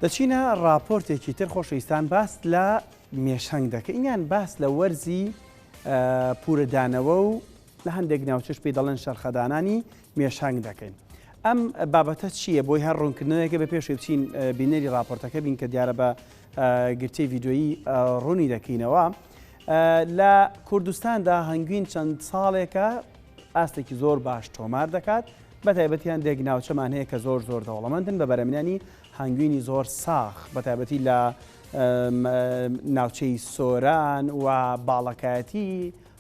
دەچینە ڕاپۆرتێکی تر خۆشەویستان باس لە مێشهەنگ دەکەین یان باس لە وەرزی پورەدانەوە و لە هەندێک ناوچەش پێی دەڵێن شەرخەدانانی مێشهەنگ دەکەین. ئەم بابەتە چییە بۆی هەر ڕوونکردنەوەیەکە بە پێشەوەی بچین بینەری ڕاپۆرتەکە بین کە دیارە بە گرتەی ڤیدیۆیی ڕوونی دەکەینەوە. لە کوردستاندا هەنگوین چەند ساڵێکە ئاستێکی زۆر باش تۆمار دەکات، بەتایبەتی هەندێک ناوچەمان هەیە کە زۆر زۆر دەوڵەمەندن بە بەرهەمهێنانی هەنگوینی زۆر ساغ، بەتایبەتی لە ناوچەی سۆران و باڵەکایەتی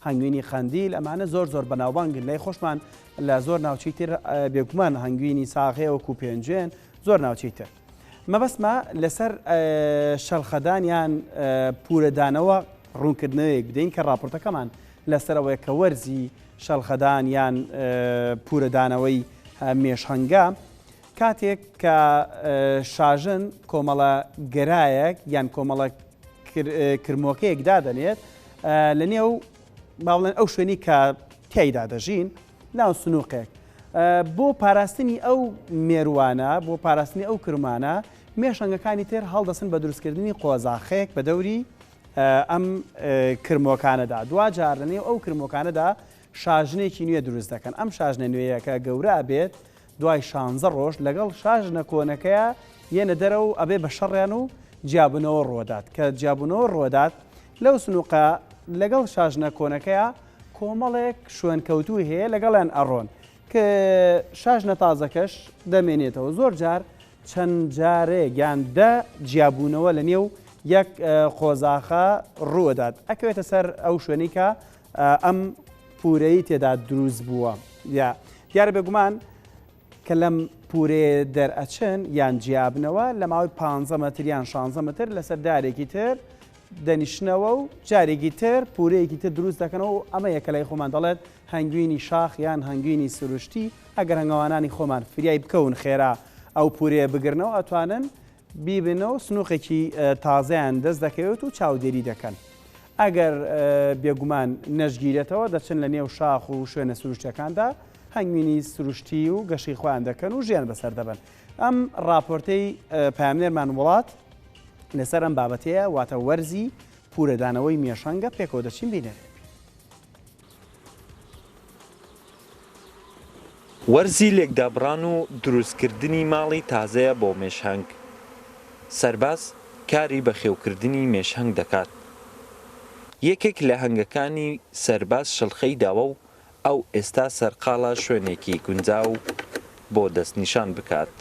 هەنگوینی قەندیل ئەمانە زۆر زۆر بەناوبانگن لای خۆشمان لە زۆر ناوچەی تر بێگومان هەنگوینی ساغ هەیە وەکو پێنجوێن زۆر ناوچەی تر. مەبەستمە لەسەر شەلخەدان یان پورەدانەوە ڕوونکردنەوەیەک بدەین کە ڕاپۆرتەکەمان لەسەر ئەوەیە کە وەرزی شەلخەدان یان پورەدانەوەی مێشهەنگە کاتێک کە شاژن کۆمەڵە گەرایەک یان کۆمەڵە کرمۆکەیەک دادەنێت لە نێو با بڵێن ئەو شوێنی کە تیایدا دەژین ناو سنووقێک بۆ پاراستنی ئەو مێروانە بۆ پاراستنی ئەو کرمانە مێشەنگەکانی تر هەڵدەسن بە دروستکردنی قۆزاخەیەک بە دەوری ئەم کرمۆکانەدا دواجار لە نێو ئەو کرمۆکانەدا شاژنێکی نوێ دروست دەکەن ئەم شاژنە نوێیەکە گەورە بێت دوای شانزە ڕۆژ لەگەڵ شاژنە کۆنەکەیا یەنە دەرەوە و ئەبێ بە شەڕیان و جیابونەوە ڕوەدات کە جیابونەوە ڕوەدات لەو سنوقە لەگەڵ شاژنە کۆنەکەیا کۆمەڵێک شوێنکەوتووی هەیە لەگەڵیان ئەڕۆن کە شاژنە تازەکەش دەمێنێتەوە زۆر جار چەند جارێک یان دە جیابوونەوە لە نێو یەک قۆزاخە ڕووەدات ئەکەوێتە سەر ئەو شوێنەی کە ئەم پورەی تێدا دروست بووە یا دیارە بێگومان کە لەم پورەیە دەرئەچن یان جیابنەوە لە ماوەی پ مەتر یان 16 مەتر لەسەر دارێکی تر دەنیشنەوە و جارێکی تر پورەیەکی تر دروست دەکەنەوە و ئەمەیە کە لای خۆمان دەڵێت هەنگوینی شاخ یان هەنگوینی سروشتی ئەگەر هەنگەوانانی خۆمان فریای بکەون خێرا ئەو پورەیە بگرنەوە ئەتوانن بیبنەوە سنوقێکی تازەیان دەست دەکەوێت و چاودێری دەکەن. ئەگەر بێگومان نەشگیرێتەوە دەچن لە نێو شاخ و شوێنە سروشتیەکاندا هەنگوینی سروشتی و گەشەی خۆیان دەکەن و ژیان بەسەر دەبەن. ئەم ڕاپۆرتەی پەیامنێرمان وڵات لەسەر ئەم بابەتەیە واتە وەرزی پورەدانەوەی مێشەنگە پێکەوە دەچین بینەرێ. وەرزی لێکدابڕان و دروستکردنی ماڵی تازەیە بۆ مێشهەنگ. سەرباز کاری بەخێوکردنی مێشهەنگ دەکات. یەکێک لە هەنگەکانی سەرباز شڵخەی داوە و ئەو ئێستا سەرقاڵە شوێنێکی گونجاو بۆ دەستنیشان بکات.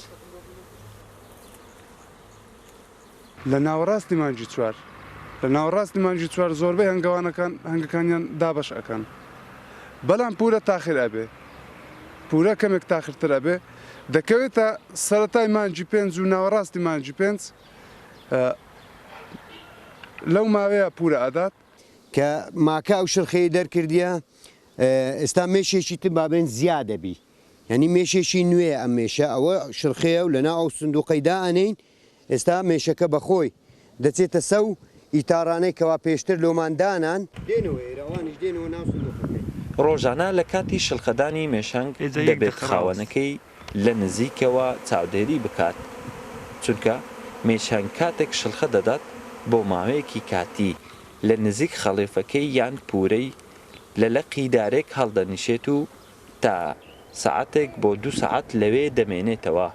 لە ناوەڕاستی مانگی چوار لە ناوەڕاستی مانگی چوار زۆربەی هەنگەوانەکان هەنگەکانیان دابەش ئەکەن بەلام پورە تاخیر ئەبێ پورە کەمێک تاخیرتر ئەبێ دەکەوێتە سەرەتای مانگی پێنج و ناوەڕاستی مانگی پێنج لەو ماوەیە پورە ئەدات. کە ماکە ئەو شرخەی دەرکردیە ئێستا مێشێکی تر بابێن زیادە بی یانی مێشێکی نوێ ئەم مێشە ئەوە شرخەیە و لەناو ئەو سندوقەی دائەنێین ئێستا مێشەکە بەخۆی دەچێتە سەو ئیتاڕانەی کەوا پێشتر لۆمان دانان. دێنەوە ئێرە ئەوانیش دێنەوە ناو سندوقەکەی. ڕۆژانە لە کاتی شلخەدانی مێشەنگ دەبێت خاوەنەکەی لە نزیکەوە چاودێری بکات، چونکە مێشهەنگ کاتێک شلخە دەدات بۆ ماوەیەکی کاتی لە نزیک خەڵێفەکەی یان پورەی لە لقی دارێک هەڵدەنیشێت و تا سەعاتێک بۆ دوو سەعات لەوێ دەمێنێتەوە،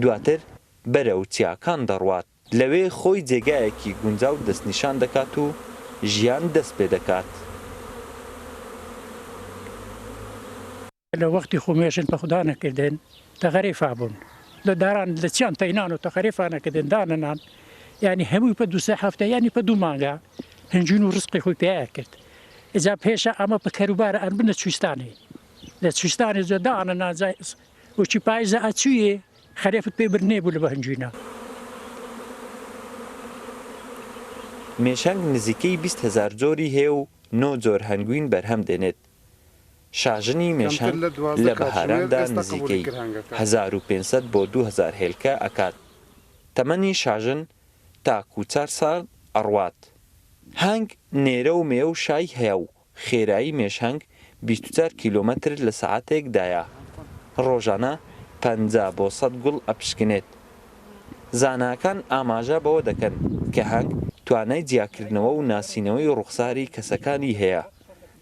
دواتر بەرەو چیاکان دەڕوات، لەوێ خۆی جێگایەکی گونجاو دەستنیشان دەکات و ژیان دەست پێ دەکات. لە وەختی خو مێشن پە خودا نەکردن تەغەرێفا بوون لە داران لە چیان تەینان و تەغەرێفا نەکردن دانەنان یانی هەمووی پە دوو سێ هەفتە یانی پە دوو مانگا هەنجوین و ڕزقی خۆی پیا کرد ئجا پێشە ئەمە پە کەروبارە ئەن بنە چویستانێ لە چویستانێ جا دانەنا جا وەکی پایزە ئەچویێ خەرێفت پێ برنێ بوو لە بە هەنجوینا. مێشهەنگ نزیکەی 20 هەزار جۆری هەیە و نۆ جۆر هەنگوین بەرهەم دێنێت. شاژنی کەمتر مێشهەنگ لە 12 لە کاتژمێر بەهاراندا ئێستا قبوڵی نزیکەی کرد هەنگەکە. 1500 بۆ 2000 هێلکە ئەکات. تەمەنی شاژن تاکوو چار ساڵ ئەڕوات. هەنگ نێرە و مێ و شای هەیە و خێرایی مێشهەنگ 24 کیلۆمەتر لە سەعاتێک دایە. ڕۆژانە 50 بۆ 100 گوڵ ئەپشکنێت. زاناکان ئاماژە بەوە دەکەن کە هەنگ توانای جیاکردنەوە و ناسینەوەی ڕووخساری کەسەکانی هەیە،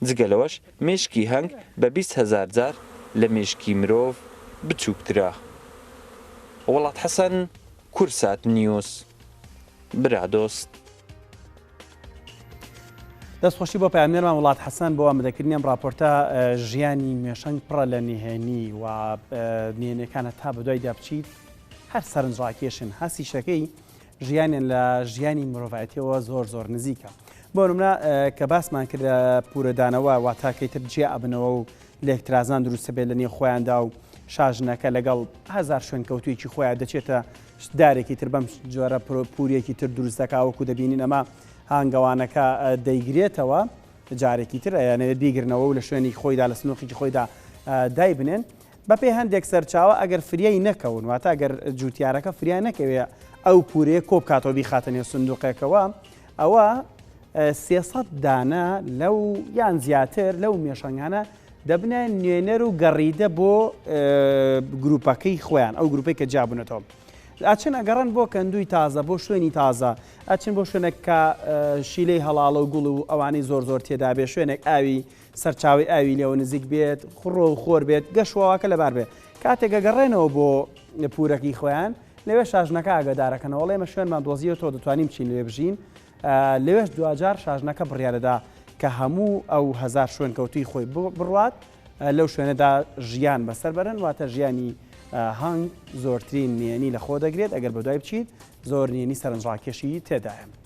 جگە لەوەش مێشکی هەنگ بە 20 هەزار جار لە مێشکی مرۆڤ بچووکترە. وڵات حەسەن، کوردسات نیوز، برادۆست. دەستخۆشی بۆ پەیامنێرمان وڵات حەسەن بۆ ئامادەکردنی ئەم ڕاپۆرتە. ژیانی مێشەنگ پڕە لە نهێنی و نهێنیەکان هەتا بەدوایدا بچیت هەر سەرنجڕاکێشن. هەستیشەکەی ژیانیان لە ژیانی مرۆڤایەتیەوە زۆر زۆر نزیکە. بۆ نمونە کە باسمان کرد لە پورەدانەوە واتاکەی تر جیا ئەبنەوە و لێکترازان دروستە بێت لە نێو خۆیاندا و شاژنەکە لەگەڵ هەزار شوێنکەوتوویەکی خۆیان دەچێتە دارێکی تر بەم جۆرە پوریەکی تر دروست دەکا وەکو دەبینین ئەمە هانگەوانەکە دەیگرێتەوە جارێکی تر ئەیانەوێت بیگرنەوە و لە شوێنی خۆیدا لە سنووقێکی خۆیدا دایبنێن. بەپێی هەندێک سەرچاوە ئەگەر فریای نەکەون واتە ئەگەر جوتیارەکە فریا نەکەوێ ئەو پورەیە کۆ بکاتەوە بیخاتە نێو سندوقێکەوە ئەوە 300 دانە لەو یان زیاتر لەو مێشەنگانە دەبنە نوێنەر و گەڕیدە بۆ گروپەکەی خۆیان ئەو گروپەی کە جیابوونەتەوە ئەچن ئەگەڕن بۆ کەندوی تازە بۆ شوێنی تازە ئەچن بۆ شوێنێک کە شیلەی هەڵاڵە و گوڵ و ئەوانەی زۆر زۆر تێدا بێ شوێنێک ئاوی سەرچاوەی ئاوی لێوە نزیک بێت، خڕۆ و خۆر بێت، گەشوهەواکە لەبار بێت. کاتێک ئەگەڕێنەوە بۆ پوورەکەی خۆیان، لەوێ شاژنەکە ئاگادارەکەنەوە، ئەڵێ ئێمە شوێنمان دۆزیوەتەوە دەتوانین بچین لەوێ بژین. لەوێش دواجار شاژنەکە بڕیارەدا کە هەموو ئەو هەزار شوێنکەوتووی خۆی بڕوات، لەو شوێنەدا ژیان بەسەر بەرن، واتە ژیانی هەنگ زۆرترین نهێنی لەخۆ دەگرێت، ئەگەر بەدوای بچیت زۆر نهێنی سەرنجڕاکێشی تێدایە.